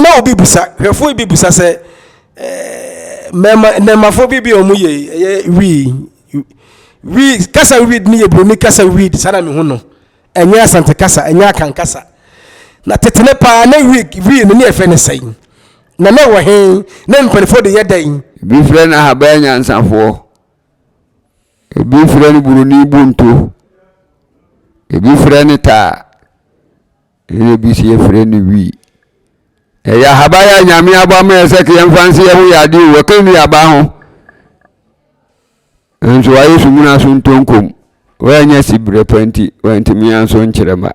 Nana na obi bisa, hwɛfoɔ bi bisa sɛ mmarima nnɛɛmafoɔ bi bi a wɔn yɛ yi ɛyɛ wii wii kasa weed ne yɛ buroni kasa weed saa na mehu no ɛnyɛ asante kasa ɛnyɛ akan kasa na tete ne paa na wii wii no ne yɛfrɛ ne sɛn na na ɛwɔ he na mpanimfoɔ de yɛ dɛn. Ebi frɛ no ahaban anyansafoɔ. Ebi frɛ no buroni bonto. Ebi frɛ no taa. Ɛna ebi nso yɛfrɛ no wii. Ɛyɛ ahaban a Nyame abɔ ama yɛ sɛ yɛmfa nse yɛn ho yadeɛ o, wɔka nnuaba ho. Nso wayɛ sumina so ntonkom. Wanya siberɛ pa nti, wantumi anso nkyerɛ ma.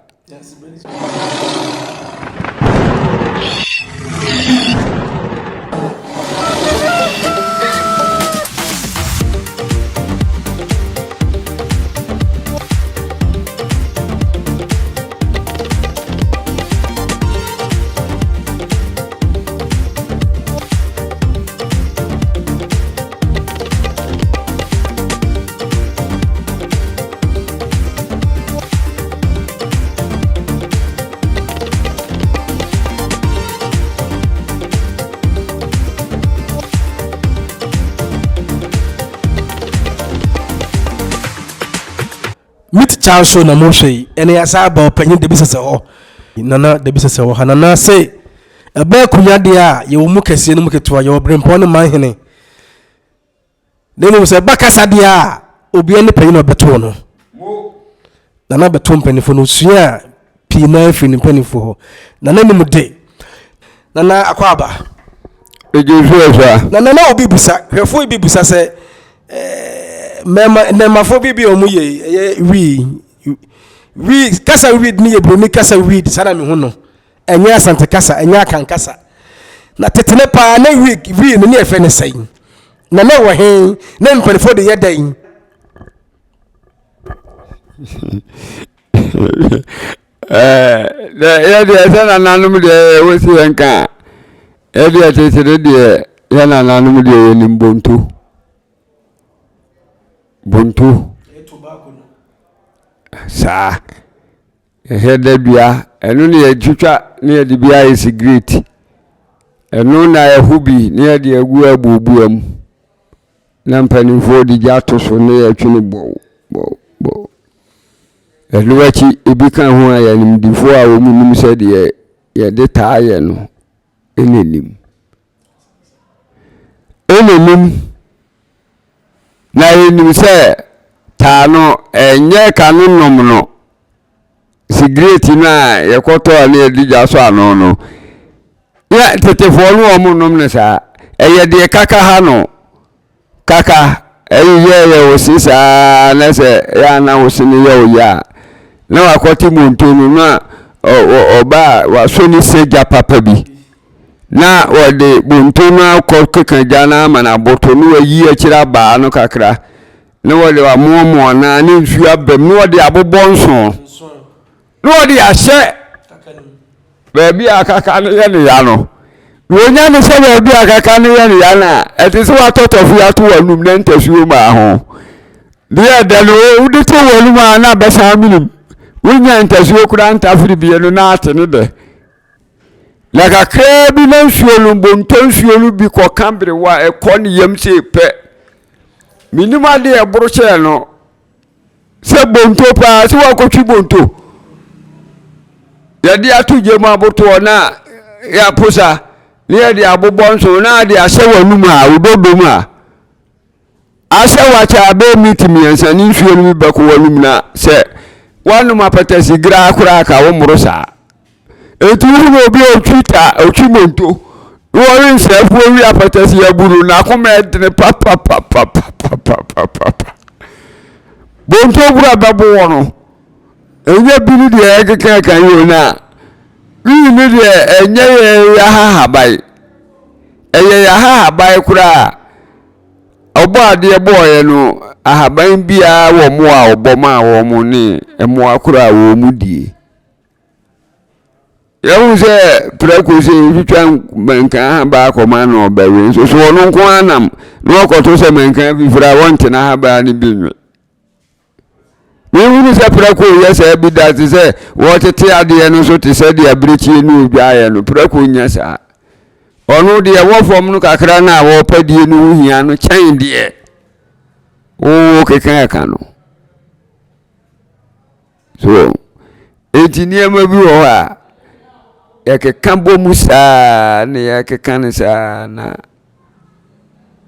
Meet Charles show na mohwɛ yi ɛne yɛasa aba ɔpanyin Dabi Sɛsɛ hɔ Nana Dabi Sɛsɛ wɔ ha Nana se ɛbɛ akonnwa deɛ a yɛwɔ mu kɛseɛ no mu ketewa yɛwɔ berempɔn ne manhene Na mmom sɛ ɛba kasa deɛ a, obiara ne panyin a ɔbɛto no. Nana bɛto mpanimfoɔ no, osua pii naa firi ne mpanimfoɔ hɔ. Nana nim de. Nana akɔ aba. Egye so ɛhwɛ. Na nana obi bisa, hwɛfoɔ bi bisa sɛ, eh, mmarima nnɛɛmafoɔ bi bi a wɔn yɛ yi, ɛyɛ wii, wii, kasa weed ne yɛ buroni kasa weed, saa na mehu no. Ɛnyɛ Asante kasa, ɛnyɛ Akan kasa. Na tete no paa na wii wii no ne yɛfrɛ no sɛn? Na na ɛwɔ he? Na mpanimfoɔ de yɛ dɛn? Yɛ deɛ sɛ nananom deɛ ɛwɔ si yɛn ka a, yɛ deɛ tete no deɛ yɛ nananom deɛ yɛnim bonto. Bonto. Saa. Yɛhwɛ da dua, ɛno na yɛtwitwa na yɛde bi ayɛ sigaret. Ɛno na ɛho bi na yɛde agu abuobua mu na mpanimfoɔ de gya ato so na yɛtwe no bɔw bɔw bɔw. Ɛno akyi ebi ka ho a yɛ animdefoɔ a wɔnim sɛdeɛ yɛde taa yɛ no na ɛnim. Ɛna nim na yɛnim sɛ taa no ɛnyɛ ka no nom no sigaret no a yɛkɔtɔ a na yɛde gya sɔ ano no yɛ tetefoɔ no wɔn nom no saa ɛyɛ deɛ kaka ha no Kaka, ɛyeyɛɛ yɛ wo se saa na sɛ ɛyɛ a na wo se no yɛ wo ya a, na wakɔte monto no na ɔba a wasɔ ne sɛ gya papa bi na wɔde bonto no akɔ keka gya no ama no aboto na wayi akyire abaa no kakra na wɔde amoamoa no ne nsuo abam na wɔde abobɔ nso na wɔde ahyɛ baabi a akaka no yɛ ne ya no na wɔnya ne sɛ baabi a akaka no yɛ ne ya no a ɛte sɛ watɔ tɔfe ato w'anum na ntasuo maa ho deɛ ɛdɛ no wode to w'anum a na bɛsan menim wonya ntasuo koraa ntafere bie no na ate ne dɛ na kakraa bi na nsuo no bonto nsuo no bi kɔka berewa ɛkɔ ne yam sei pɛ menim adeɛ ɛboro kyɛɛ no sɛ bonto paa sɛ wakɔtwi bonto yɛde ato gya mu abotoɔ na yɛaposa na yɛde abobɔ nso na ade ahyɛ w'anum a wododom a ahyɛ wakyɛ abɛɛ minti mmiɛnsa ne nsuo no bi bɛkɔ w'anum na sɛ woanom apɛtɛsi graa koraa ka wo mmoro saa Enti wohunu obi a ɔtwi ta, ɔtwi monto, na wɔwe nsɛefoɔ wi apɛtɛse abu no, n'akoma ɛdene papapapapapapapa. Bonto bura bɛbo wɔ no. Ɛnyɛ bi no deɛ ɛkeka ɛka yi o na wii no deɛ ɛnyɛ yɛ yɛahahaban. Ɛyɛ yɛahahaban koraa. Ɔbɔ adeɛ bɔɔyɛ no ahaban biara wɔ mmoa a ɔbɔ maa wɔn ne mmoa koraa a wɔn die. Yɛhu sɛ prɛko sɛ yɛtwitwa mankaa ahabaa akɔma no ɔbɛwe nso so ɔno nko ara nam na ɔkɔto sɛ mankaa fifiri a wɔnte n'ahabaa no bi nwe. Mehunu sɛ prɛko yɛ saa bi da te sɛ wɔtete adeɛ no so te sɛ deɛ abirekyie ne odwa ayɛ no prɛko nyɛ saa. Ɔno deɛ ɛwɔ fam no kakra no a wɔpɛ die no ho hia no kyɛn deɛ wowɔ keka ɛka no. So enti nneɛma bi wɔ hɔ a yɛkeka bɔ mu saa na yɛkeka no saa na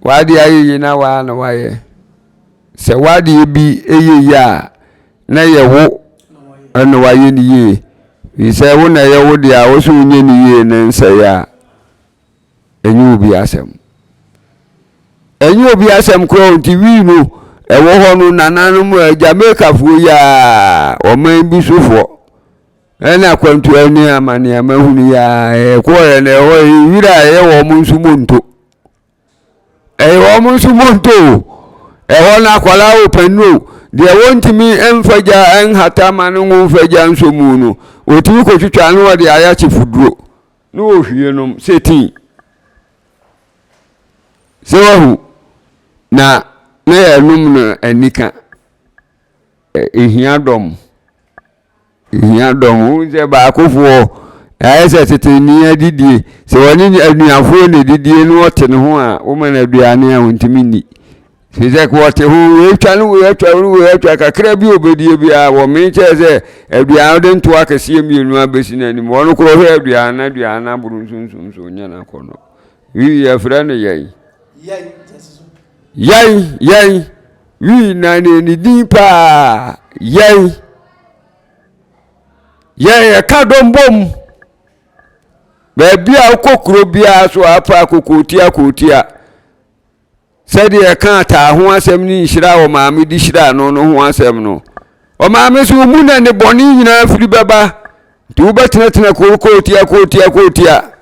w'adeɛ ayɛ yie na waa na wayɛ. Sɛ w'adeɛ bi yɛ yie a na yɛ wo na wayɛ no yie. Firi sɛ wo na ɛyɛ wo deɛ a wo so wonyɛ no yie na nsɛe a ɛnyɛ obi asɛm. Ɛnyɛ obi asɛm koraa nti wii no ɛwɔ hɔ no nananom Jamaicafoɔ yi a ɔman bi sofoɔ ɛna akwantu ne amaneama hunu yi a ɛkɔɔyɛ no ɛhɔ wira a ɛyɛ wɔn nso monto. Ɛyɛ wɔn nso monto o. Ɛhɔ no akwadaa o panin o deɛ wɔntumi mfa gya nhata ma no ngo mfa gya nsɔ mu no wɔtumi kɔtwitwa no wɔde ayɛ akyefoduro na wɔhwie nom sɛ tii. Sɛ wahu na na yɛnom no anika. Ɛhia dɔm. Ehia dɔm. Wohu sɛ baakofoɔ ayɛ sɛ tete nni adidie. Sɛ wɔne anuafoɔ na ɛdidie na wɔte ne ho a, woma no aduane a ɔntumi nni. Firi sɛ wɔte ho, wei atwa ne wei atwa ne wei atwa kakra bi a ɔbɛdie biara wɔmee kyɛɛ sɛ aduane wode ntoa akɛseɛ mmienu abɛsi n'anim. Ɔno korɔ ɔhwɛ aduane na aduane no aboro nsonsum so ɔnyɛ no akɔnnɔ. Wii yɛfrɛ no yɛn. Yɛn, yɛn. Wii na ne ne din paa. Yɛn. Yɛn yɛka dɔm bom. Baabi a wokɔ kuro biara so a afa akokootia kootia. Sɛdeɛ ɛka ataa ho asɛm ne nhyira a ɔmaame de hyira no no ho asɛm no. Ɔmaame so mu na ne bɔne nyinaa firi bɛba. Nti wobɛtenatena kuro kootia kootia kootia.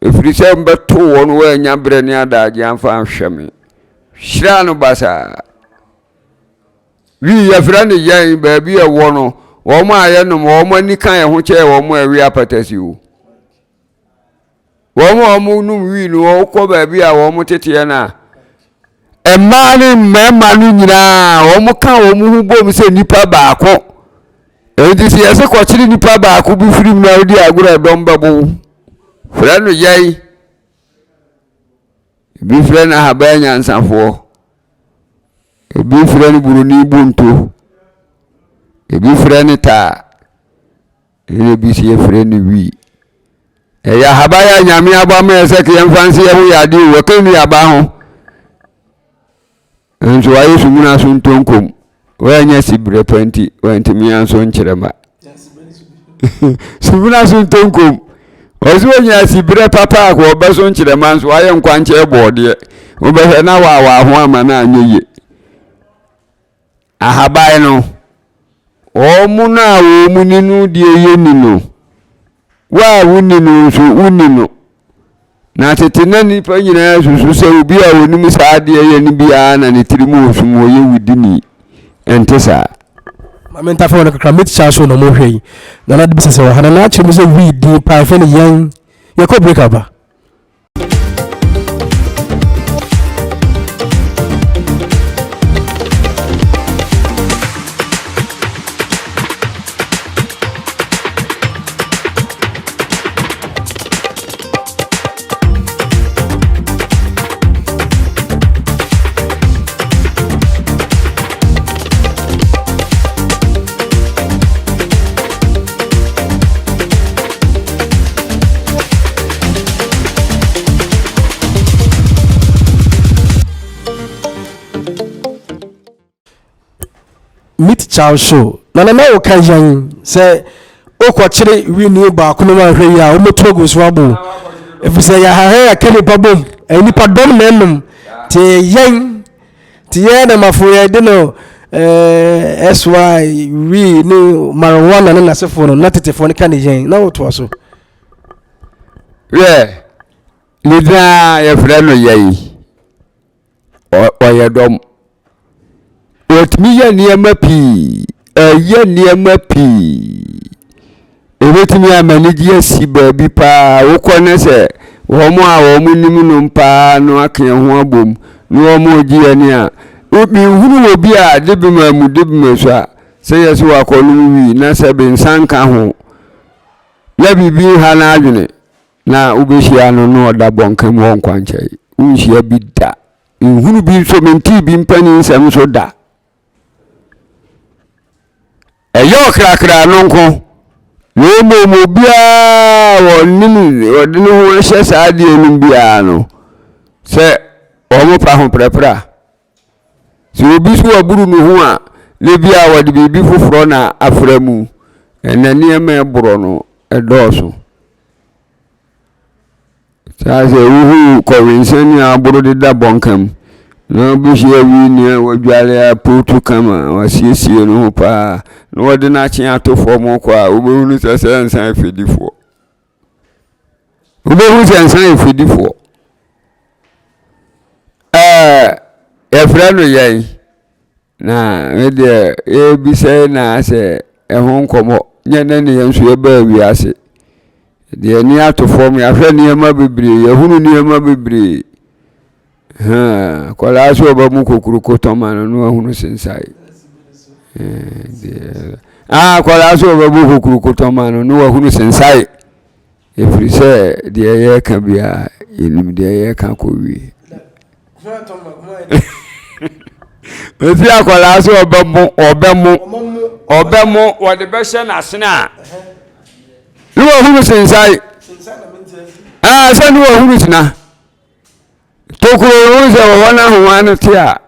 Ɛfiri sɛ mbɛto wɔn wɔannya berɛ ne adagyeɛ amfa anhwɛ me. Hyiraa no basaa. Wii yɛfrɛ no yɛn baabi a ɛwɔ no, wɔn a yɛnom wɔn ani ka yɛn ho kyɛɛ wɔn a ɛwe apatasi o. Wɔn a wɔnom wii no wɔkɔ baabi a wɔn teteɛ no a, mmaa ne mmarima no nyinaa wɔka wɔn ho bom sɛ nnipa baako. Enti sɛ yɛse kɔkyere nipa baako bi firi mu na wodi agorɔ a dɔm bɛbo wo. Frɛ no yɛn. Ebi frɛ no ahaban nyansafoɔ. Ebi frɛ no buroni bonto. Ebi frɛ no taa. Ɛna ebi nso yɛfrɛ no wii. Ɛyɛ ahaban a Nyame abɔ ama yɛ sɛ yɛmfa nse yɛ ho yadeɛ o, ɛka nnuaba ho. Nso wayɛ sumina so ntonkom. Wanya siberɛ pa nti wantumi anso nkyerɛ ma. Sumina so ntonkom. Ɔsɛ wɔnya siberɛ papa a wɔbɛso nkyerɛ ma nso wayɛ nkwankyɛn bɔɔdeɛ. Wobɛhwɛ na waawaa ho ama no anyɛ yie. Ahaban no, wɔn no a wɔn ni no deɛ yɛnni no. Wo a wonni no nso, wonni no. Na tete na nnipa nyinaa susu sɛ obi a onim saa adeɛ yɛ no biara na ne tirim wɔ sum ɔyɛ wudini. Ɛnte saa. Maame ntafa wɔn kakra mate kya so na wɔn hwɛ yi. Nana de bisa sɛ wɔ ha na n'akyerɛ mu sɛ wii din paa ɛfɛ no yɛn yɛkɔ break aba. Meet Child Show na nana woka yɛn sɛ wokɔkyere wini baako no anhwɛ yi a wɔbɛtu agu so abo ɛfiri sɛ yɛahahɛ yɛka nipa bom ɛyɛ nipa dɔm na ɛnom nti yɛn nti yɛn na mafo yɛde no ɛɛ sy wi ne marijuana ne n'asefoɔ no na tetefoɔ no ka ne yɛn na wotoa so. Yɛ ne din a yɛfrɛ no yɛn. Ɔyɛ dɔm. Ɔtumi yɛ nneɛma pii. Ɛyɛ nneɛma pii. Ɛbɛtumi ama anigyeɛ asi baabi paa. Wokɔ ne sɛ wɔn a wɔnim nom paa no aka yɛn ho abom na wɔregye yɛn ani a, menhunu obi a de bi ma mu de bi ma su a, sɛ yɛ sɛ wakɔnom wii na sɛ bensa nka ho na biribi nha n'adwene. na wobɛhyia no na ɔda bɔnka mu wɔ nkwankyɛn. Wonhyia bi da. Nhunu bi nso, mentee bi mpanin nsɛm nso da. Ɛyɛ ɔkrakra no nko, na mmom obiara a wɔnim wɔde ne ho ahyɛ saa adeɛ no biara no, sɛ wɔpa ho prɛprɛ a, sɛ obi so waburu ne ho a, na bi a wɔde biribi foforɔ na afra mu. Ɛnna nneɛma ɛborɔ no ɛdɔɔso. Saa sɛ wohu kɔwensani a aboro deda bɔnka mu na wobɛhyia wi nea wadware apootu kama wasiesie ne ho paa na wɔde no akye ato fam kɔ a wobɛhunu sɛ sɛ nsa yɛ fɛdifoɔ wobɛhu sɛ nsa yɛ fɛdifoɔ ɛɛ yɛfrɛ no yɛn Na me deɛ yɛrebisa yi na asɛ ɛho nkɔmmɔ nyɛ nɛ ne yɛn nso yɛbaa wiase. Deɛ ani ato fam yɛahwɛ nneɛma bebree yɛhunu nneɛma bebree. Haa akwadaa sɛ ɔba mu kokuroko tɔma no na wahunu sensae. Ah akwadaa sɛ ɔba mu kokuroko tɔma no na wahunu sensae. Ɛfiri sɛ deɛ yɛreka biara yɛnim deɛ yɛreka kɔwie. Mesi akwadaa sɛ ɔbɛmo ɔbɛmo ɔbɛmo wɔde bɛhyɛ n'asene a ne wahuru sensae sɛ ne wahuru sena. Tokuro no sɛ wɔ hɔ na ahoma no te a,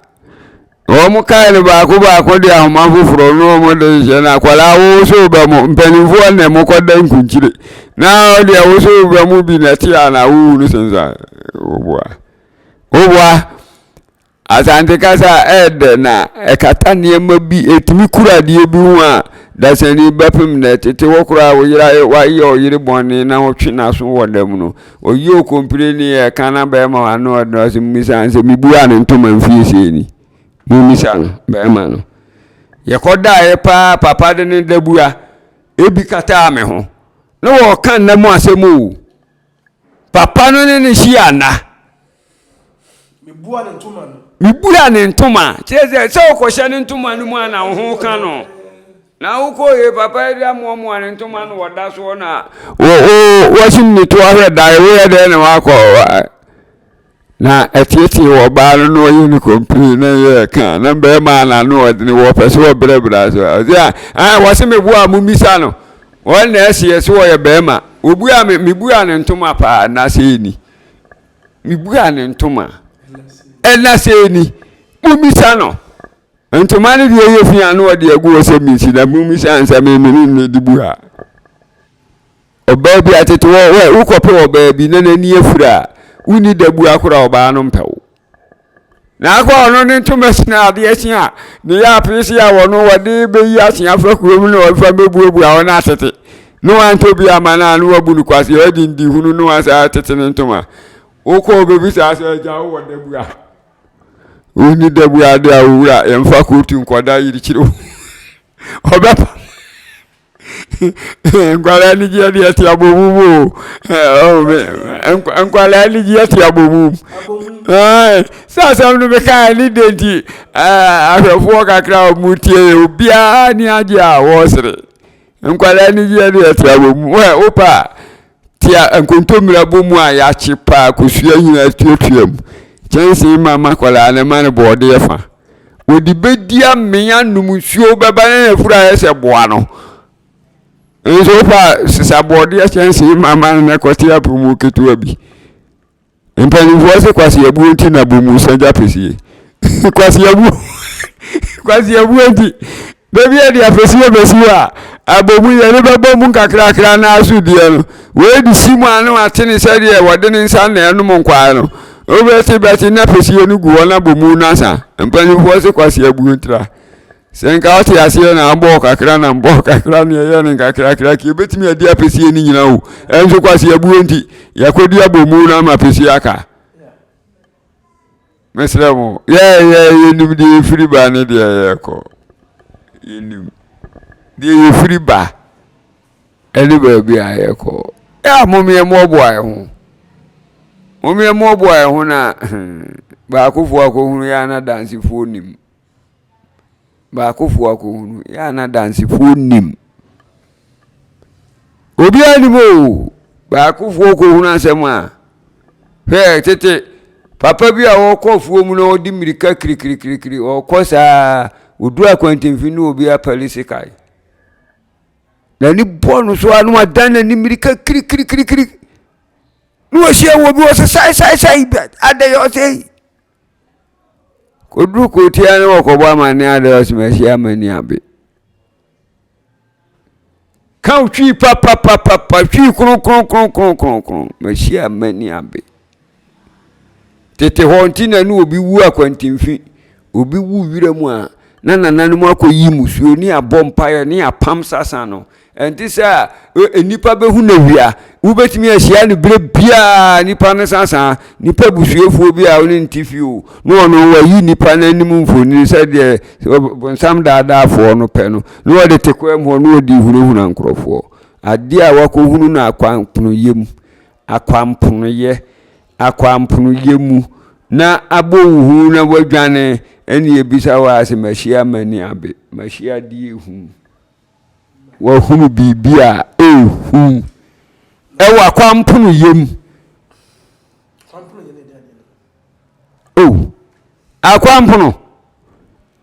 wɔn kae no baako baako de ahoma foforɔ no wɔn de hyɛ no akwadaa wo so bɛ mo mpanimfoɔ na mo kɔda nkunkyire na ɔdeɛ wo so bɛ mo bi na ɛte a na wowu no sensan woboa woboa Asante kasa ɛɛdɛ na ɛkata nneɛma bi, ɛtumi kura adeɛ bi ho a dasani bɛpem na ɛtete hɔ koraa wo yere wayɛ ɔyere bɔne na ɔtwe n'aso wɔ dɛm no ɔyi okompire ne ɛka na bɛrima ano ɔdena ɔsɛ mmisa sɛ mebua ne ntoma mfie sei ni mummisa no bɛrima no yɛkɔdaeɛ paa papa de ne dabua ebi kataa me ho na wɔka nna mu asɛm o Papa no ne no hyia nna. Mebua ne ntoma no. Mebua ne ntoma. Kyerɛ sɛ sɛ wokɔhyɛ ne ntoma no mu a na wo ho ka no. Na wokɔ yɛ papa yi de amoamoa ne ntoma no wɔda soɔ na wɔsim ne to ahwɛ dae woyɛ dɛn na wakɔ na ɛteetee wɔ ɔbaa no na ɔyɛ no kɔmpini na yɛ ka na bɛrima na ano ɔdene wɔpɛ sɛ wɔbrɛbrɛ so ɔsɛ a ah, wɔse meboa a momisa no wɔn na ɛseɛ sɛ wɔyɛ bɛrima wɔbua me mebua ne ntoma paa na sɛ ɛni mebua ne ntoma ɛna sɛ ɛni momisa no ntoma no deɛ ɛyɛ fi a na ɔde agu hɔ sɛ mensi na momisa nsɛ memene ne de bua Ɔbaa bi atete hɔ, wɛ, wokɔpɛ ɔbaa bi na n'ani afiri a, wonni da bua koraa ɔbaa no mpɛ wo. Na akɔ ɔno ne ntoma sina adeɛ kye a, ne yɛ apeese a wɔno wɔde bɛyi ase afa kurom na wɔfa bɛbuabua hɔ no atete. Ne wantɔ bi ama no a ne wabu no kwase, ɔde ndi hunu ne wasa atete ne ntoma. Wokɔ wobɛbisa sɛ agya wowɔ da bua. Wonni da bua de a owura yɛmfa kootu nkɔda yirikyiri wo. Ɔbɛpa. Nkwadaa anigyeɛ deɛ ɛte abɔmu mu o nkwadaa anigyeɛ te abɔmu mu sɛ asɛm no meka ne de nti ahwɛfoɔ kakra a wɔn tie yɛ obiara ni agye a wɔresere nkwadaa anigyeɛ deɛ ɛte abɔmu mu wopɛ a tia nkontommire abɔ mu a yɛakye paa kosua nyinaa tuatua mu kyɛnsee ma ma akwadaa no ma no bɔɔdeɛ fa. Wɔde bɛdi amee anom nsuo bɛba ne n'afuru ayɛ sɛ boa no. Nso wofa sesa bɔɔdeɛ kyɛnsee ma ma no na kɔte apo mu ketewa bi. Mpanimfoɔ se kwaseabuo nti na bomu sa gya pɛsie. Kwaseabuo kwaseabuo nti da bi yɛde afɛsie bɛsi hɔ a abomu yɛde bɛbɔ mu nkakrakra na aso deɛ no wei de si mu a na wate ne sɛdeɛ wɔde ne nsa na ɛnom nkwae no wobɛte bɛte na pɛsie no gu hɔ na bomu no asa mpanimfoɔ se kwaseabuo ntira sɛ nka wote aseɛ na abɔɔ kakra na mbɔɔ kakra ne ɛyɛ no nkakrakra ka ɛbɛtumi adi apɛsie no nyina o ɛnso kwaseabuo nti yɛkɔdi abomu no ama pɛsie aka Mesrɛ mo, yɛ yɛ yɛnim deɛ yɛfiri ba ne deɛ yɛkɔ. Yɛnim deɛ yɛfiri ba ɛne baabi a yɛkɔ. Yɛ a mom yɛ mmoaboa yɛ ho. Mom yɛ mmoaboa yɛ ho na baakofoɔ akɔhunu yɛ ana dansefoɔ nim. Baakofoɔ akɔhunu yɛ ana dansefoɔ nim. Obiara nim o. Baakofoɔ kɔhunu asɛm a, hwɛ tete papa bi a ɔrekɔ afuo mu na ɔde mmirika kirikirikirikiri ɔrekɔ saa ɔduru akwantemfi ne obi apali sekan. N'ani bɔ no so a na wadan n'ani mmirika kirikirikirikiri na wahyia wɔ bi ɔsɛ sae sae sae adɛn ɔsɛ kɔduru kootia ne wɔkɔbɔ amanneɛ adɛn ɔsɛ mahyia amani abe. Ka wo twi papapapapa twi kronkronkronkronkron mahyia m'ani abe. Tete hɔ nti na ne obi wu akwantemfi, obi wu wira mu a na nananom akɔyi musuo ne abɔ mpaeɛ ne apam sasa no. Ɛnte sɛ a nnipa bɛhu no awia, wobɛtumi ahyia no berɛ biara nipa no sasa, nipa busuafoɔ bi a wo ne no te fie o, na ɔno wayi nipa no anim mfonini sɛdeɛ bonsam daadaafoɔ no pɛ no. Na wɔde te kwaam hɔ na wɔde hunahuna nkurɔfoɔ. Adeɛ a wakɔhunu no akwamponoyɛ mu, akwamponoyɛ, akwamponoyɛ mu na abɔ wo hu na wadwane ɛne ebisa wo a sɛ mahyia m'ani abe, mahyia adeɛ ehu. Wahunu biribi a ehu ɛwɔ akwamponoyɛ mu. Oh, akwampono.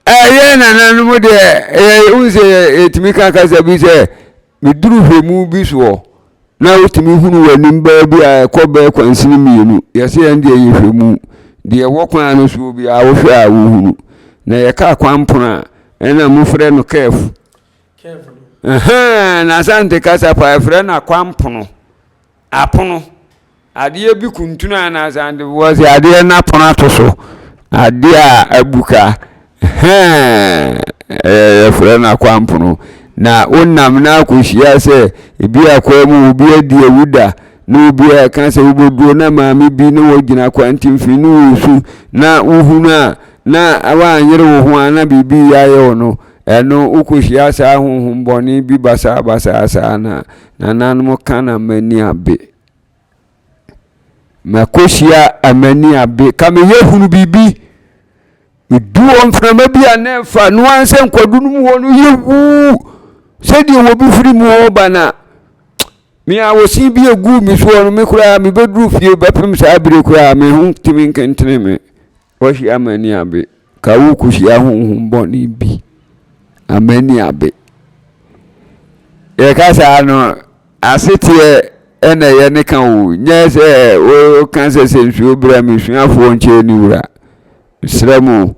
Ɛyɛ nananom deɛ ɛyɛ wohu sɛ yɛtumi ka kasa bi sɛ meduru hwɛmu bi soɔ na wotumi hunu w'anim baa bi a ɛkɔ bɛɛ kwansini mmienu yɛsɛ yɛn deɛ yɛ hwɛmu deɛ ɛwɔ kwan no soɔ bi a wohwɛ a wohunu na yɛka kwampono a ɛna mofrɛ no kɛf na asante kasa pa ɛfrɛ no akwampono Apono, adeɛ bi kuntunu anaasɛ adefoɔ sɛ adeɛ no apono ato so, adeɛ a abuka hɛn yɛfrɛ no akwampono. Na wonam na akɔhyia sɛ ebi akwaa mu obi adi awu da na obi a ɛka sɛ wobɛduro na maame bi na wɔgyina kwantemfini ne wɔresu na wohunu a na woanyere wo ho a na biribi yɛ ayɛ wo no ɛno wokɔhyia saa honhom bɔne bi basaa basaa saa na Nananom ka na m'ani abe. Makɔhyia a m'ani abe. Ka meyɛ hunu biribi. Medu hɔ mframa bi a na ɛfa no ara sɛ nkwadu no mu hɔ no yɛ wuu. Sɛdeɛ wɔbi firi mu hɔ ba na me a wɔsi bi egu me soɔ no me koraa mebɛduru fie bɛpem saa bere koraa me ho tumi nkentene me. Wahyia m'ani abe. Ka worekɔhyia honhom bɔne bi. Amani abe. Yɛka saa no, aseteɛ ɛna ɛyɛ ne ka o. Nyɛ sɛ woka sɛ sɛ nsuo brɛ me suafoɔ nkyɛn ne wura. Mesrɛ mo,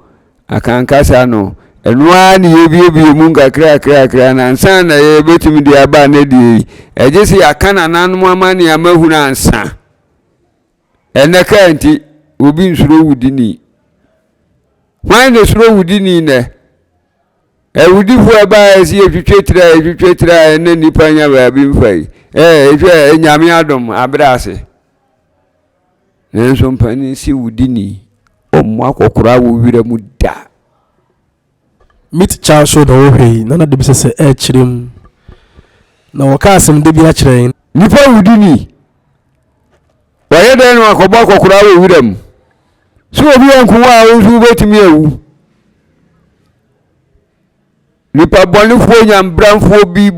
akankasa no, ɛno ara ne yɛbiebie mu nkakrakrakra na ansa na yɛbɛtumi de aba ne deɛ yi. Ɛgye sɛ yɛaka nananom amanneɛ ama hunu ansa. Ɛnnɛ kaa nti, obi nsuro wudini. Hwan na esuro wudini nnɛ? Awudifo a ɛbaa ɛsi yɛtwitwa tiri a yɛtwitwa tiri a ɛnnɛ nnipa nya baabi mfa yi. Ɛɛ ehwɛ nyame adom abrɛ ase. Nanso mpanin si wudini ɔmmɔ akɔkora wɔ wira mu da. Meet Charles Show na wɔhwɛ yi na na de bi sɛ sɛ ɛrekyerɛ mu na wɔka asɛm de bi akyerɛ yɛn. Nipa wudini Wɔyɛ dɛn na wakɔbɔ akɔkoraa wɔ wuram? Sɛ obi anku wo a, wo nso wobɛtumi awu. Nipa bɔnefoɔ nyambramfoɔ bi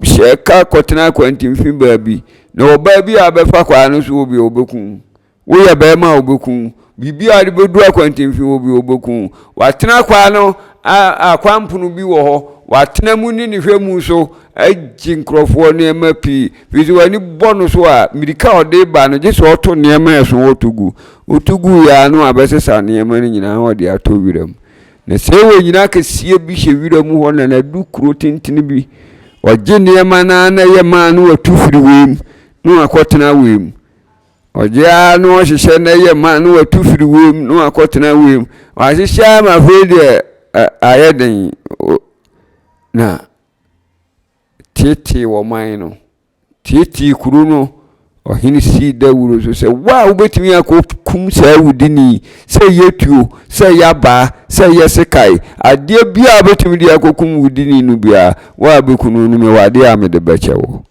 hyɛ ka kɔtena akwantemfi baabi, na ɔbaa bi a bɛfa kwaa no so wɔ bi a ɔbɛku Woyɛ barima a ɔbɛku wo. Biribi a wode bɛduru akwantemfi hɔ bi ɔbɛku wo. Watena kwaa no akwampono bi wɔ hɔ, watena mu ne ne hwɛ mu so agye nkurɔfoɔ nneɛma pii. Firi sɛ w'ani bɔ no so a, mmirika a ɔde ba no, gye sɛ ɔto nneɛma a ɛso ɔto gu. Ɔto gu yɛ a na wabɛsesa nneɛma no nyinaa na ɔde atɔ wira mu. Na sɛ wɔ nyina kɛseɛ bi hyɛ wira mu hɔ na nadu kuro tentene bi, ɔgye nneɛma no ara na ɛyɛ maa no watu firi wei mu na wakɔtena wei mu. Ɔgye ara na ɔhyehyɛ na ɛyɛ ma na watu firi wiem na wakɔtena wiem. Wahyehyɛ ara ma afei deɛ ayɛ den na tietie ɔman no, tietie kuro no. Ɔhene sii dawuro so sɛ wo a wobɛtumi akɔkum saa wudini sɛ ɛyɛ tuo, sɛ ɛyɛ abaa, sɛ ɛyɛ sekae, adeɛ biara a wobɛtumi de akɔkum wudini no biara, wo a bɛku no no mewɔ adeɛ a mede bɛkyɛ wo.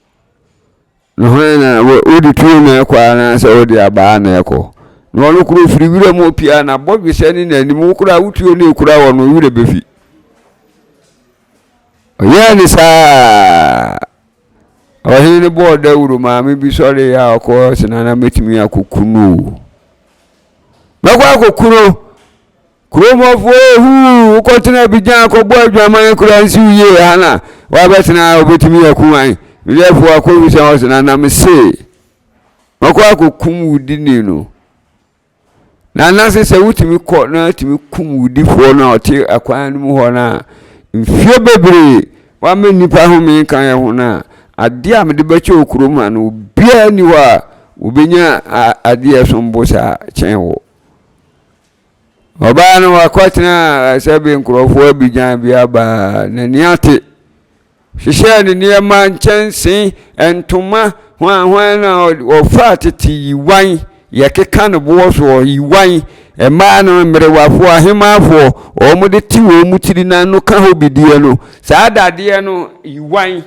Na hwan na wode tuo na ɛkɔ anaasɛ wode abaa na ɛkɔ? Na ɔno koro firi wura mu opia na bɔdwesɛ ne n'anim wo koraa wo tuo no ekura wɔ no werɛ bɛfi. Ɔyɛɛ ne saa. Ɔhene no bɔɔ dawuro, maame bi sɔreeɛ a ɔkɔɔ sɛ nana mɛtumi akɔku no o. Mɛkɔ akɔku no. Kurom hɔfoɔ ehuu wokɔtena Abidjan akɔbɔ adwaman koraa nsi wo yie ha na wabɛtena ha wobɛtumi aku an. Meyɛfoɔ akɔwisa hɔ sɛ nana mese mɛkɔ akɔkum wo dini no. Na anase sɛ wotumi kɔ na tumi kum wudifoɔ no a ɔte akwan no mu hɔ no a, mfeɛ bebree wama nnipa home nka yɛn ho no a, adeɛ a mede bɛkyɛ wɔ kurom ha no, obiara nni hɔ a wɔbɛnya adeɛ ɛsom bo saa kyɛn wo. Ɔbaa no wakɔtena sɛbe nkurɔfoɔ Abidjan bi aba n'ani ate. Hyehyɛɛ ne nneɛma, nkyɛnsee, ntoma, hwanhwan na ɔfaa tete yiwan, yɛkeka no boɔ soɔ, yiwan, mmaa no, mmerewafoɔ, ahemaafoɔ, wɔn de te wɔn tiri na ano ka hɔ bideɛ no, saa dadeɛ no, yiwan.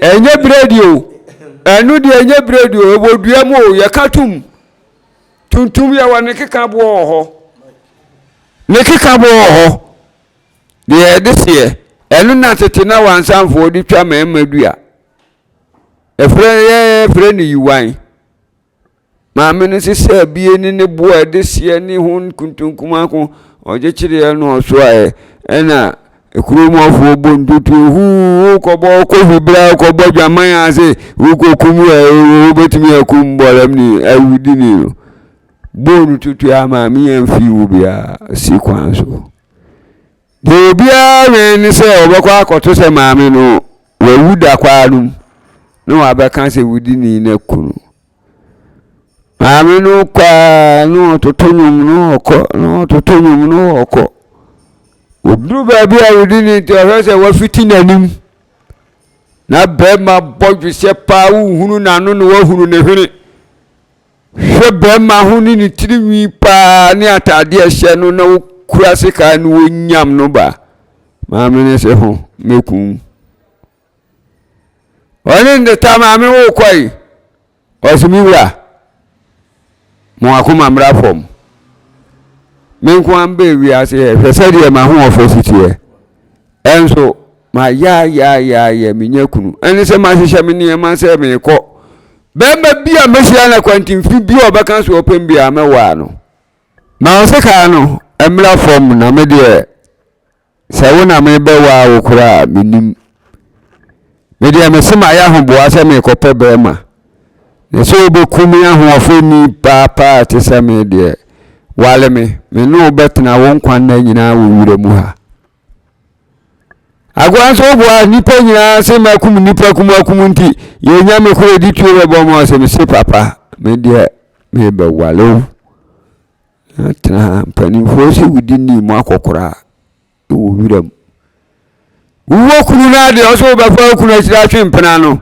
Ɛnyɛ biredi o, ɛno deɛ ɛnyɛ biredi o, ɛwɔ dua mu o, yɛka tum. Tuntum yɛwɔ ne keka boɔ wɔ hɔ. Ne keka boɔ wɔ hɔ. Deɛ yɛde seɛ, ɛno na tete na wansamfoɔ de twa mmarima dua. Ɛfrɛ yɛfrɛ no yiwan. Maame no sesɛ bie ne ne boɔ a ɛde seɛ ne ho nkuntunkumako ɔgyekyereɛ no ɔsoaeɛ ɛna kurom hɔfoɔ bɔ ntutuo huu wokɔbɔ wokɔhwi berɛ a wokɔbɔ dwaman ase wokɔkum wobɛtumi akum bɔlɛmni awudini no bɔɔ no tutuo a maame yɛn fii wo biara si kwan so. Deɛ obiara wɛn ne sɛ ɔbɛkɔ akɔto sɛ maame no wawu da kwaa no mu na wabɛka sɛ wudini no aku no. Maame no kɔ ara na ɔtoto nnwom na ɔkɔ na ɔtoto nnwom na ɔkɔ. Ɔduru baabi a wudini nti ɔhwɛ sɛ wafiti n'anim na bɛrima bɔ dwesɛ paa wohunu n'ano na wahunu ne hwene. Hwɛ barima ho ne ne tiri nwi paa ne ataadeɛ ɛhyɛ no na wokura sekaa ne wonyam no ba. Maame no sɛ ho mɛkum. Ɔne ne ta maame wo kɔe. Ɔse me wura mo akoma mmra fam. Me nko ara mbɛɛ wiase ɛ hwɛ sɛdeɛ m'ahoɔfɛ si teɛ. Ɛnso mayaayaayɛ menya kunu. Ɛne sɛ mahyehyɛ me nneɛma sɛ meekɔ. Bɛrima bi a mɛhyia no akwantemfi bi a ɔbɛka so ɔpɛm bi a mɛwaa no. Ma wo sekaa no mmra fam na me deɛ sɛ wo na mebɛwaa wo koraa a mennim. Me deɛ mese mayɛ ahoboa sɛ merekɔpɛ bɛrima. Na sɛ wobɛku me ahoɔfɛni paapaa te sɛ me deɛ, wale me, me ne wo bɛtena wo nkwa nna nyinaa wɔ wura mu ha. Akoa nso woboa nnipa nyinaa se makum nnipa kum akum nti yɛnya me koro di tuo bɛbɔ mu ɔsɛ mese papa me deɛ mebɛwale wo. Na tena ha mpanimfoɔ sɛ wodi nii mu akɔkoraa. wɔ wiram. Wowɔ kunu no adeɛ ɔsɛ wobɛfa wo kunu akyiri atwe mpena no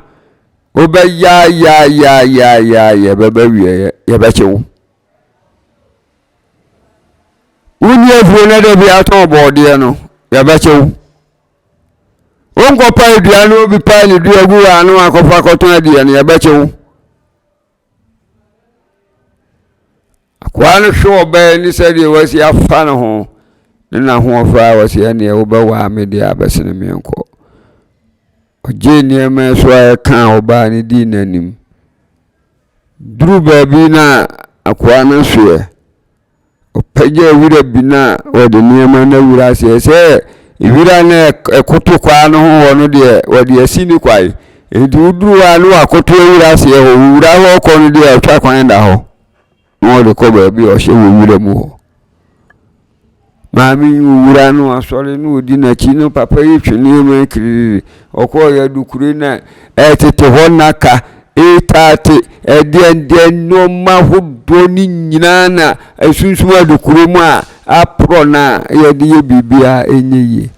wobɛyaayaayaayaayɛ bɛba wieɛ yɛbɛkye wo. Wonni afuo no da bi atɔn bɔɔdeɛ no yɛbɛkye wo. Wonkɔpa dua no obi pae ne dua gu wɔ ano akɔfa kɔtɔn adeɛ no yɛbɛkye wo. Akoa no hwɛ ɔbaa yi ne sɛdeɛ wasi afa ne ho ne n'ahoɔfɛ a wɔsi ɛneɛ wobɛwaa me deɛ abɛsene me nkɔ. Ɔgyee nneɛma so a ɛkaa ɔbaa no dii n'anim. Duru baabi na akoa no soɛ. Ɔpagyaa wira bi na ɔde nneɛma no awura aseɛ sɛ wira no ɛkoto kwaa no ho hɔ no deɛ wɔde asi ne kwae. Enti woduru hɔ a na wakoto awura aseɛ hɔ. Wura hɔ kɔ no deɛ ɔtwa kwan da hɔ. na ɔde kɔ baabi a ɔhyɛ wɔ wura mu hɔ. Maame yi owura no asɔre na odi n'akyi na papa yi twe nneɛma kiriri. Ɔkɔɔ yɛ adukure na ɛtete hɔ nnaka, etaate, ɛdeɛndeɛ nneɛma ahodoɔ ne nyinaa na esunsum adukure mu a aporɔ na yɛde yɛ biribiara ɛnyɛ yie.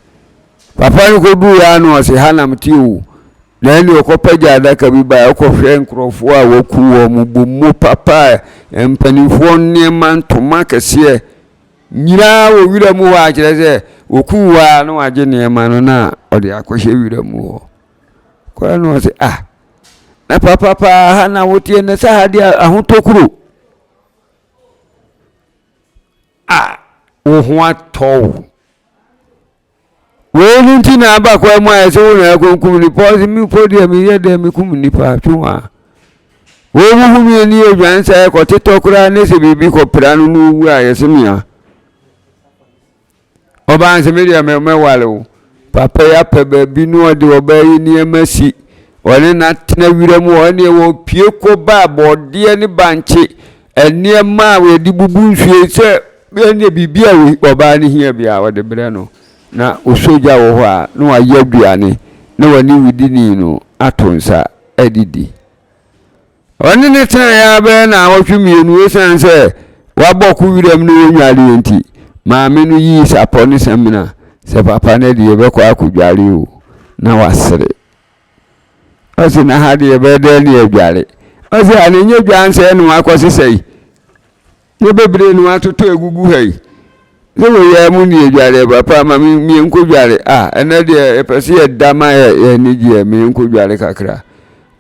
Papa no kɔduu hɔ a na ɔse ha na mete o. Na ɛnna ɔkɔpagya adaka bi baeɛ, ɔkɔhwɛ nkurɔfoɔ a wɔaku wɔn, bommo papa, mpanimfoɔ nneɛma, ntoma akɛseɛ nyinaa wɔ wira mu hɔ a kyerɛ sɛ wɔku wɔ a na wagye nneɛma no na ɔde akɔhyɛ wira mu hɔ. Kɔɛ na ɔse ah, na papa paa ha na woteɛ na sɛ ha deɛ ahotɔ kuro. Ah, wo ho atɔ wo. Wei no nti na aba kwan mu a ɛsɛ wo na ɛkɔnkum nipa ɔsɛ mi mpo deɛ meyɛ dɛ mekum nipa twe ho a wei mu hu mi ani adwan sɛ ɛkɔtetɔ koraa ne sɛ biribi kɔpira no na owu a yɛsɛ mea ɔbaa nsɛ me deɛ mɛwale wo papa yi apɛ baabi na ɔde ɔbaa yi nneɛma si ɔne na tena wira mu ɔne wɔpie kɔ ba bɔɔdeɛ ne bankye nneɛma a wɔde bubu nsuo sɛ ɛne biribi a ɔbaa no hia bi a ɔde brɛ no na ɔsɔ gya wɔ hɔ a na wayɛ aduane na wɔne wudini no ato nsa adidi. Ɔne no tenaeɛ ara bɛyɛ nnawɔtwe mmienu ɛsiane sɛ wabɔ ko wiram ne wɔnnwareɛ nti, maame no yii sapɔ ne samina sɛ papa no deɛ bɛkɔ akɔdware o, na wasere. Ɔse na ha deɛ bɛyɛ dɛn ne yɛadware? Ɔse a na ɛnyɛ dwa nsɛe na wakɔsesa yi. Ne bebree na wɔatotɔ agugu ha yi. Sɛ wei ara mu ne yɛdware papa ma me menkɔdware a ɛnɛ deɛ yɛpɛ sɛ yɛda ma yɛ yɛn ani gyeɛ menkɔdware kakra.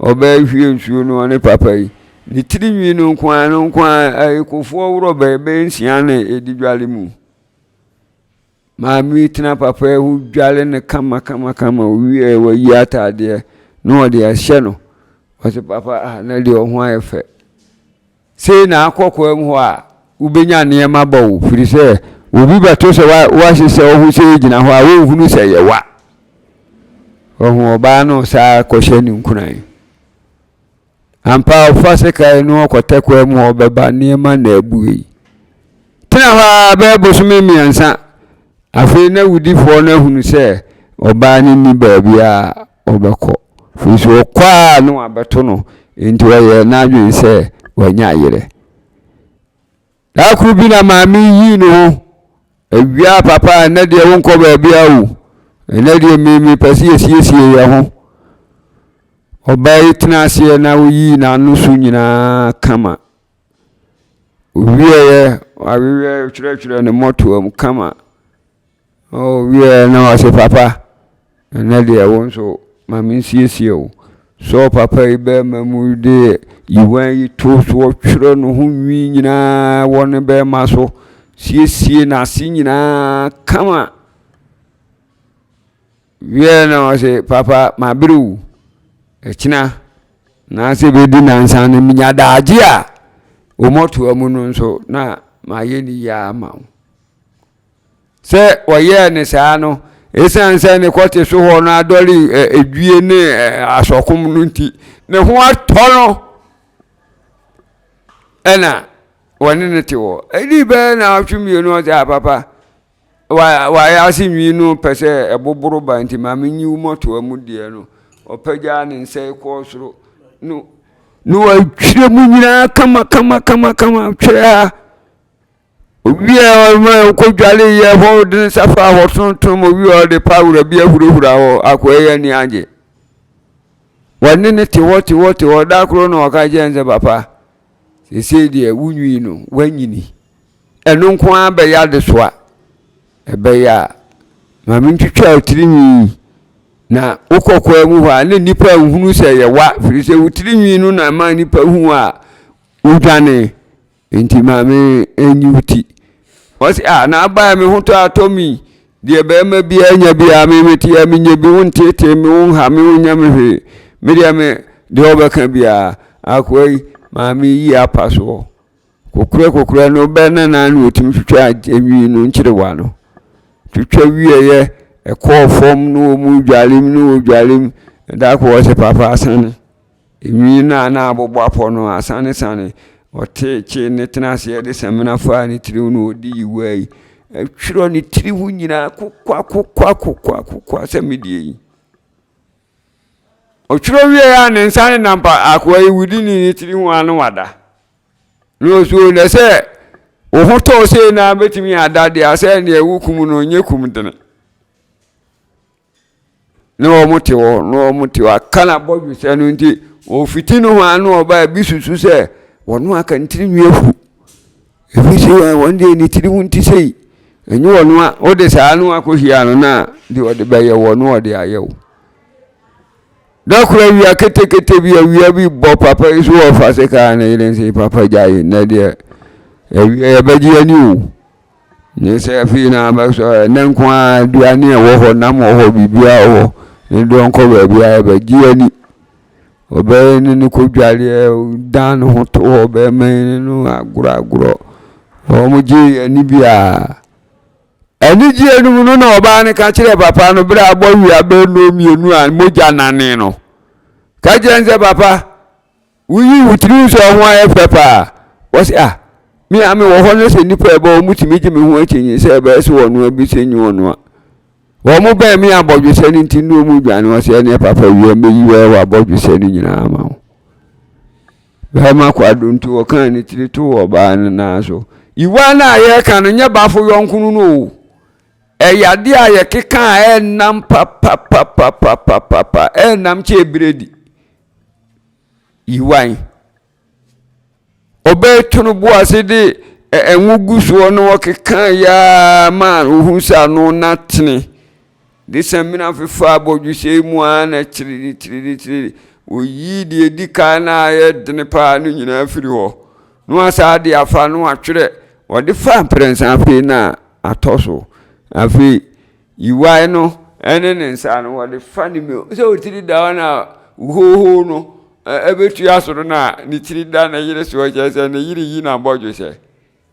Ɔbaa hwie nsuo no ɔne papa yi ne tiri nwi no nko ara no nko ara ɛyɛ kofoɔ worɔba ɛbɛyɛ nsia na ɛdi dware mu. Maame yi tena papa yi ho dware no kama kama kama owie wayi ataadeɛ na ɔde ahyɛ no. Ɔsɛ papa ah na deɛ ɔho ayɛ fɛ. Sei na akɔ kwan mu hɔ a, wobɛnya nneɛma bɔ wo, firi sɛ obi bɛto sɛ woahyehyɛ wo ho sɛ gyina hɔ a, wonhunu sɛ yɛ wa. Ɔhu ɔbaa no saa kɔhyɛ ne nkuran. Ampa ɔfa sekan no ɔkɔtɛ kwan mu hɔ bɛba nneɛma na abue. Tena hɔ ara bɛyɛ bosome mmiɛnsa. Afei na awudifoɔ no ahunu sɛ ɔbaa no nni baabi a ɔbɛkɔ. Firi sɛ ɔkɔ a na wabɛto no, enti ɔyɛɛ n'adwene sɛ wanya yerɛ. Da koro bi na maame yii ne ho. Awia papa, ɛnɛ deɛ wonkɔ baabi a o. Ɛnɛ deɛ me mepɛ sɛ yɛsiesie yɛn ho. Ɔbaa yi tena aseɛ na ɔyii n'ano so nyinaa kama. Ɔwieeɛ, wawewɛ twerɛtwerɛ ne mmɔtoam kama. Ɔwieeɛ na ɔse papa, ɛnɛ deɛ wo nso ma mensiesie wo. Sɔɔ papa yi bɛrima mu de yiwan yi to soɔ twerɛ ne ho nwi nyinaa wɔ ne bɛrima so, siesie n'ase nyinaa kama. Wieɛ na ɔse papa mabrɛ o, ɛkyena anaasɛ bɛdi nansa no menya daagye a wo mmɔtoa mu no nso na mayɛ ne yie ama wo. Sɛ wɔyɛɛ ne saa no, ɛsiane sɛ ne kɔte so hɔ no adɔre edwie ne asɔkom no nti, ne ho atɔ no ɛna wɔne no te hɔ. Ɛdi bɛyɛ naawɔtwe mmienu ɔsɛ a papa Wayɛ ase nwi no pɛ sɛ ɛboboro ba nti ma menyi wo mmɔtoa mu deɛ no. Ɔpagyaa ne nsa yi kɔɔ soro no na watwerɛ mu nyinaa kama kama kama kama twerɛ ha. Owie a ɔma ɔkɔdware yɛ hɔ ɔde ne nsa faa hɔ tontom owie a ɔde pawura bi ahurahura hɔ akoa yi ani agye. Wɔne ne te hɔ te hɔ te hɔ da koro na ɔka kyerɛ no sɛ papa seesei deɛ wo nwi no woanyini. Ɛno nko ara bɛyɛ adesoa. Ɛbɛyɛ a, ma mentwitwa wo tirinwi yi, na wokɔ kwan mu hɔ a, na nnipa nhunu sɛ ɛyɛ wa, firi sɛ wo tirinwi no na ɛma nnipa hu a wodwane. Nti ma me nyi wo ti. Ɔse, ah, na abaɛ me ho tɔ atɔ mi. Deɛ bɛrima biara nya biara me mete a menya bi, wonteetee me, wonha me, wonyɛ me hwee. Me deɛ me, deɛ ɔbɛka biara, akoa yi, maame yi apa soɔ. Kokorɛ kokorɛ no bɛ na na na ɔtumi twitwa nwi no nkyerewa no. Twitwa wieɛ, ɛkɔɔ fam na wɔn dware mu na wɔdware mu. Da koro ɔse papa asane. Nwi no a na abobɔ apɔ no asane sane. Ɔtee kyee ne tena aseɛ de samina faa ne tiri ho na ɔde yiwaa yi. Ɛtwerɛ ne tiri ho nyinaa kokwa kokwa kokwa kokwa sɛ me deɛ yi. Ɔtwerɛ wieɛ a ne nsa nenam pa akoa yi wudi ne ne tiri ho a na wada. Na ɔsuo na sɛ wo ho tɔɔ sei na bɛtumi ada deɛ sɛ neɛ wo kum no nyɛ kum dene. Na wɔn te hɔ na wɔn te hɔ aka na bɔdwesɛ no nti wɔfiti no ho ano ɔba ebi susu sɛ wɔn aka ne tiri nwi afu. Ebi sɛ wɔn deɛ ne tiri ho nti sei ɛnyɛ wɔn a wode saa no akɔhyia no na deɛ ɔde bɛyɛ wɔ no ɔde ayɛ wo. Da koro awia ketekete bi awia bi bɔ papa yi so wɔ fa sekaa ne yere nse papa gyae nnɛ deɛ awia yɛbɛgye ani o. Nyɛ sɛ afei na abɛsɔ ɛnɛ nko ara aduane a ɛwɔ hɔ, nam wɔ hɔ, biribiara wɔ hɔ. Ne deɛ ɔnkɔ baabiara bɛgye ani. Ɔbɛyɛ ne no kɔdwareɛ, dan ne ho to hɔ, bɛrima yi ne no agorɔ agorɔ. Wɔgye ani biara. Anigyeɛ no mu no na ɔbaa no ka kyerɛɛ papa no berɛ a abɔ awia bɛyɛ nnɔnmienu a mogya nane no. Ka kyerɛ no sɛ, Papa, woyi wo tiri sɛ ɔho ayɛ fɛ paa. Wɔse, ah, me a mewɔ hɔ no sɛ nnipa ɛbɛ wɔn tumi gye me ho akyinnye sɛ ɛbɛyɛ sɛ wɔnoa bi sɛ nyi wɔnoa. Wɔn bɛn me abɔdwesɛ no nti ne wɔn dwane. Wɔse, ɛneɛ papa wia mɛyi wɔ abɔdwesɛ no nyinaa ma wo. Bɛrima kwado nti ɔkaa ne tiri too ɔbaa no nan so. Yiwa no a yɛreka no nyɛ bafo yɔnko no no o. Ɛyɛ adeɛ a yɛkeka a ɛnam papapapapapapa, ɛnam kyɛ biredi. Yiwan. Ɔbɛto no bo ase de ɛnwo gu soɔ na ɔkeka yaa ma ohu sɛ ano no atene. De samina fefaa abɔdwesɛ mu ara na kyerere-kyerere-kyerere. Ɔyii deɛ ɛdi kan no a ɛyɛ dene paa no nyinaa firi hɔ. Na wasan de afa na watwerɛ. Ɔde faa mprɛnsa afei na atɔ so. Afei yiwae no ne ne nsa no wɔde fa ne mu. Sɛ otiri da hɔ na hohoo no ɛbɛtua soro na ne tiri da ne yere soɔ kyerɛ sɛ ne yere yi n'abɔdwesɛ.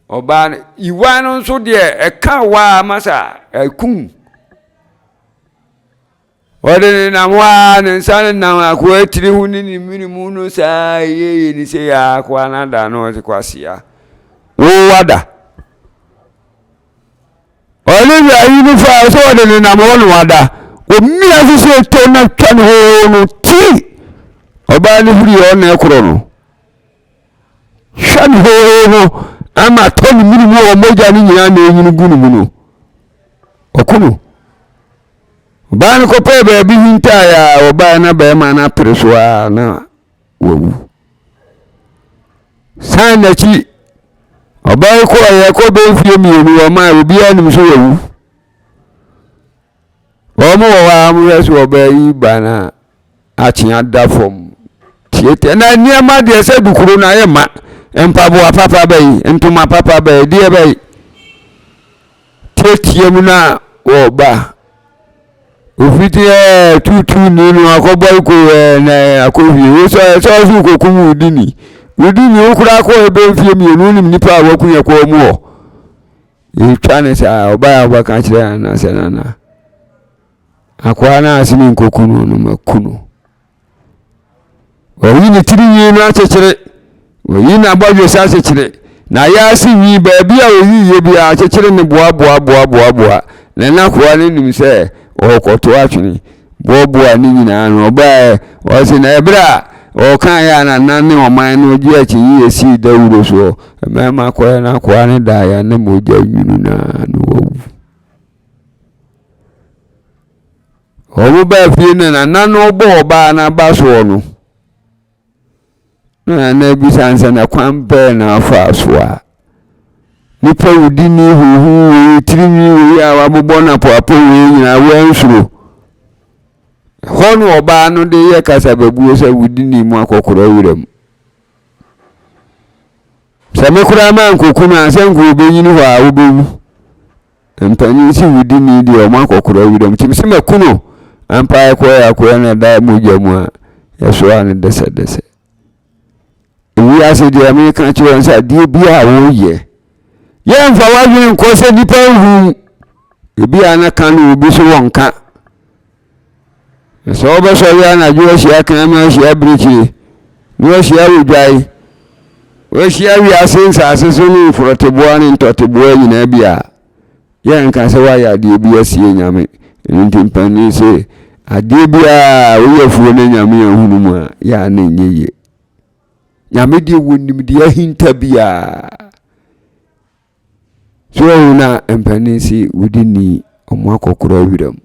Ɔbaa no, yiwan no nso deɛ ɛka waa ma sa ɛkum. Ɔde ne nam hɔ ara ne nsa ne nam akoa tiri ho ne ne mene mu no saa yeye ne sɛ yɛ akoa no ada no ɔde kwasea. Wo wada. Ɔne wia yi no fa sɛ ɔde ne nam hɔ no wada. Omia so sɛ ɛtɔ na twa ne ho no ti. Ɔbaa no huri ɔna ɛkorɔ no. Hwɛ ne hoo no ama atɔ ne mene mu wɔ mogya no nyinaa na ɛnyini gu ne mu no. Ɔko no. Ɔbaa no kɔpɛɛ baabi hintaeɛ a ɔbaa na bɛrima no apere so a na wawu. San n'akyi ɔbaa yi kɔɔ yɛ kɔ bɛn fie mmienu ɔmaa obiara nim so wawu. Wɔn wɔ hɔ a wɔhwɛ sɛ ɔbaa yi ba no a akye ada fam tiatia na nneɛma deɛ sɛ dukuro no ayɛ ma mpaboa papa bɛyi ntoma papa bɛyi deɛ bɛyi tiatia mu na wɔba ofiti ɛɛ tuutuu ni no akɔbɔ eko ɛɛ na akɔhwie wosɔ ɛsɛ ɔso kokum wudi ni wudi ni wokura akɔ ebe mfie mmienu nim nipa a waku yɛ kɔɔ mu hɔ. Yɛtwa no saa ɔbaeɛ a wobɛka kyerɛ nana sɛ nana akoa no a ase me nkɔku no no maku no. Wayi ne tiri nwi no akyekyere, wayi n'abɔdwesɛ akyekyere, na ayɛ ase nwi baabi a ɔyiiɛ biara akyekyere ne boaboaboaboaboa. Na n'akoa no nim sɛ ɔrekɔto atwene. Boaboaa ne nyinaa ano. Ɔbaeɛ, ɔse na ɛberɛ a ɔkaeɛ a nana ne ɔman no gye akyinnyeɛ sii dawuro soɔ, mmarima kɔeɛ na akoa no daeɛ na mogya nwunu no a na wawu. Wɔn baa fie na nana no bɔ ɔbaa no aba soɔ no, Na Nana bisa no sɛ, na kwan bɛn na afaa so a nipa wudini huhu wei tirinwi wei a wabobɔ no apoapo wei nyinaa wansuro? Hɔ na ɔbaa no de yɛ kasababuo sɛ wudini mu akɔkora wura mu. Sɛ me koraa mankɔku no a sɛ nka wɔbɛnyini hɔ a wobɛwu. Mpanyin se wudi ni deɛ ɔmo akɔkora wuram nti mese maku no ampa ɛkɔɛ akoa na ɛda mogya mu a yɛsoa no dɛsɛdɛsɛ. Ewiase deɛ meka kyerɛ wɔn sɛ adeɛ bi a woyɛ yɛmfa w'adwene nkɔ sɛ nnipa nhu ebi a na ka no obi so wɔnka Na sɛ wobɛsɔre anadwo ahyia kraman ahyia abirekyie, na wahyia odwan, wahyia wiase nsase so ne mforɔteboa ne ntɔteboa nyinaa bi a, yɛnka sɛ woayɛ adeɛ bi asie Nyame. Ɛno nti mpanin se, adeɛ biara woyɛ afuo na Nyame ahunu mu a, yɛ a na ɛnyɛ yie. Nyame deɛ wɔnim deɛ ahinta biara. So wahu na mpanin se wodi ni ɔmo akɔkora wiram.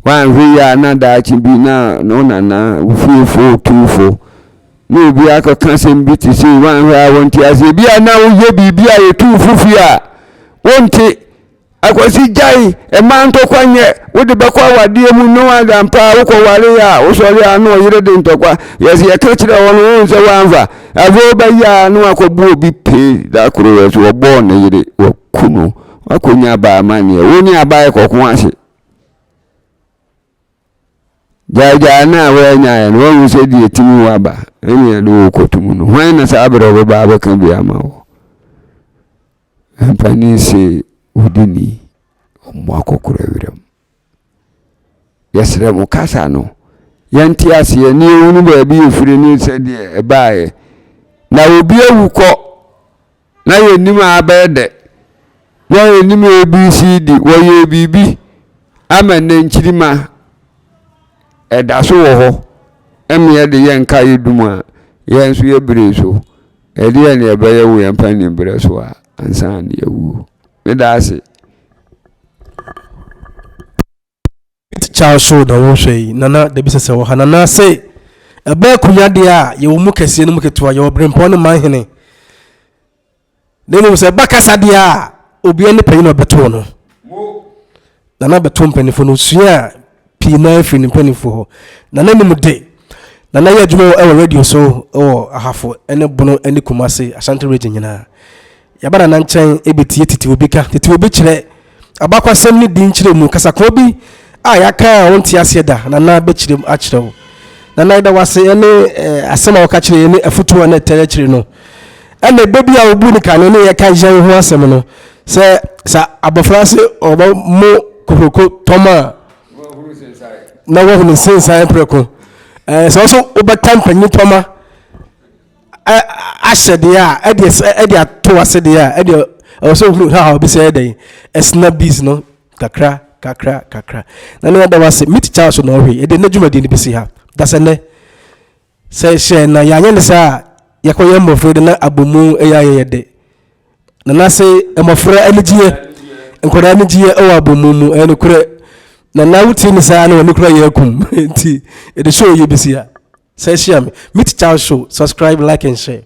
Wanhwɛ yie a na daakye bi na no nana wo fiefo tuufo na obi akɔka asɛm bi te sei wanhwɛ a wɔnte aseɛ bi a na woyɛ biribi a yɛtu fo fie a wonte Akwasi gyae mmaa ntɔkwa nyɛ wode bɛkɔ awadeɛ mu ne wada mpa a wokɔware a wosɔre a na ɔyere de ntɔkwa yɛsɛ yɛka kyerɛ wɔn wohu sɛ woamfa afei wobɛyɛ a na wakɔbu obi pee da koro yɛ so wɔbɔɔ ne yere wɔku no. Woakɔnya aba amanneɛ. Wo ne aba rekɔko ase. Gyaagyaa no a woanyaeɛ no, woahu sɛ deɛ ɛtumi wo aba ɛne ɛde wo kɔto mu no. Hwan na saa berɛ ɔbɛba abɛka bi ama wo? Mpanin se wodi ni, ɔmmɔ akɔkora wiram. Yɛsrɛ mo kasa no, yɛnte aseɛ ne yɛhunu baabi yɛfiri ne sɛdeɛ ɛbaeɛ. Na obi awu kɔ na yɛnnim a abɛyɛ dɛ na yɛnnim ABCD, wɔyɛɛ biribi ama nnɛ nkyirimma ɛda so wɔ hɔ ɛma yɛde yɛn nkaeɛ dum a yɛn nso yɛbere so ɛdeɛ na ɛbɛyɛ wɔ yɛn mpanin berɛ so a ansa na yɛawuo. Meda ase. Charles show na wohwɛ yi nana dabi sɛ sɛ wɔ ha nana se ɛbɛ akunya deɛ a yɛwɔ mu kɛseɛ no mu ketewa yɛwɔ berempɔn ne manhene na mmom sɛ ɛba kasa deɛ a obiara ne panyin na ɔbɛto no nana bɛto mpanimfoɔ no sua pii na afiri ne mpanimfoɔ hɔ nana nim de nana yɛ adwuma wɔ radio so wɔ ahafo ne bono ne kumase ashanti region nyinaa Yɛba Nana nkyɛn bɛtie tete obi ka, tete obi kyerɛ, abakwasɛm ne din nkyerɛmu, kasakoa bi a yɛaka a wonte aseɛ da, Nana bɛkyerɛ mu akyerɛ wo. Nana yɛda wo ase ɛne asɛm a woka kyerɛ yɛn ne afutuo a na ɛtɛ akyire no. Ɛna ɛbɛ bi a wobu no kane ne yɛka yɛn ho asɛm no, sɛ sɛ abɔfra se ɔbɔ mo kokroko tɔm a, na wahunu nsensan prɛko. Ɛɛ sɛ wo so wobɛka mpanyin tɔma ahyɛ deɛ a ɛde ɛde ato ase deɛ a ɛde ɛwɔ sɛ ohunu ha a obi sɛ ɛdɛn ɛsena bees no kakra kakra kakra na ne ɛda wase meet Charles na ɔhwɛ ɛde ne dwumadie no bɛsi ha dasɛ nɛ sɛ hyɛ na yɛanyɛ ne saa a yɛkɔyɛ mmɔfra de na abɔmu ɛyɛ ayɛyɛ de na nase mmɔfra anigyeɛ nkwadaa anigyeɛ ɛwɔ abɔmu mu ɛyɛ nokorɛ na na wotie ne saa na wɔne kora yɛ akum nti ɛde show yɛ bɛsi ha. Sɛ hyia me. Meet Charles Show. Subscribe, like and share.